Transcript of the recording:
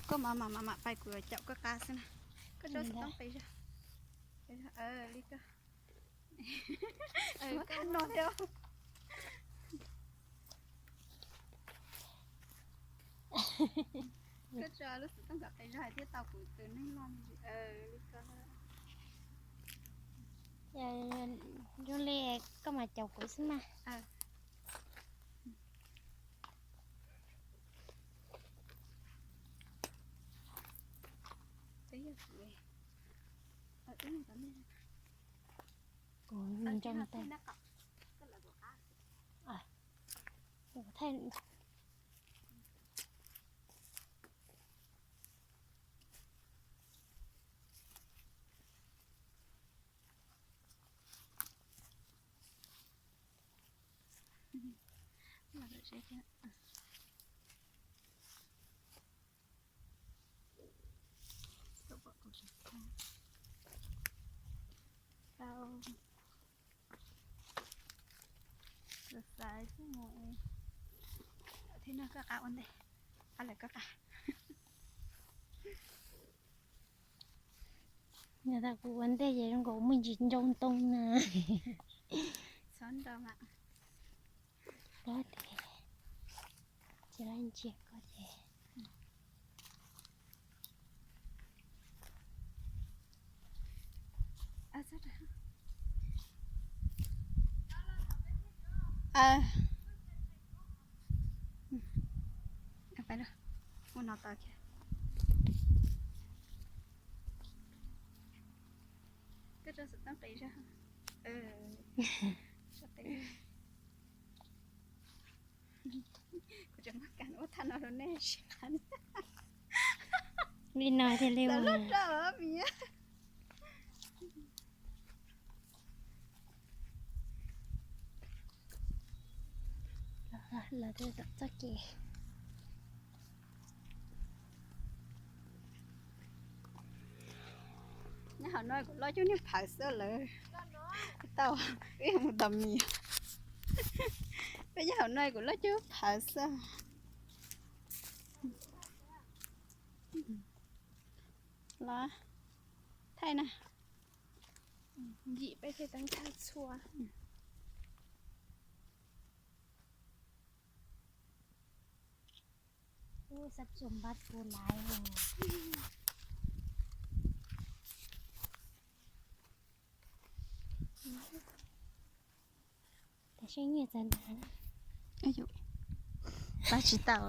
Koj mam mam mam pais, kuv caum koj qab xwb na. Koj tso xov tooj pes zog. Li ko. Koj no thiab. Koj tso lub xov tooj kom pes zog hais thiab tau kuv tus neeg loj li ko. Zoo li koj mas caum kuv xwb mas. Kuv ntsoog tes. Tau. Lawv xaiv xwb mus. Thiab no koj qab ua ntej, qab lawv koj qab. Yog tas kuv ua ntej ces zoo nkaus muaj ntsis ncoo ntoo na. Txhob nrau mas. Koj ces, tsis laj ntsia koj ces. Ua no tau. Koj tso xov tooj qis zog. Kuv tseem muab kas ua thaj no rau nej sib qab. Li no thiaj li ua. Lawv tom txoj kev. Nyob hauv no kuv loj cuag niag phawv xwb lawm. Tau, wb mus tos mis. Peb nyob hauv no kuv loj cuag phawv xwb. Los thaij na. Yim peb thiaj teeb thaj txhua. Ub, sab tsuas npab tus laiv. Tam sim nyiam txawv ntawd. Pab tsis tau.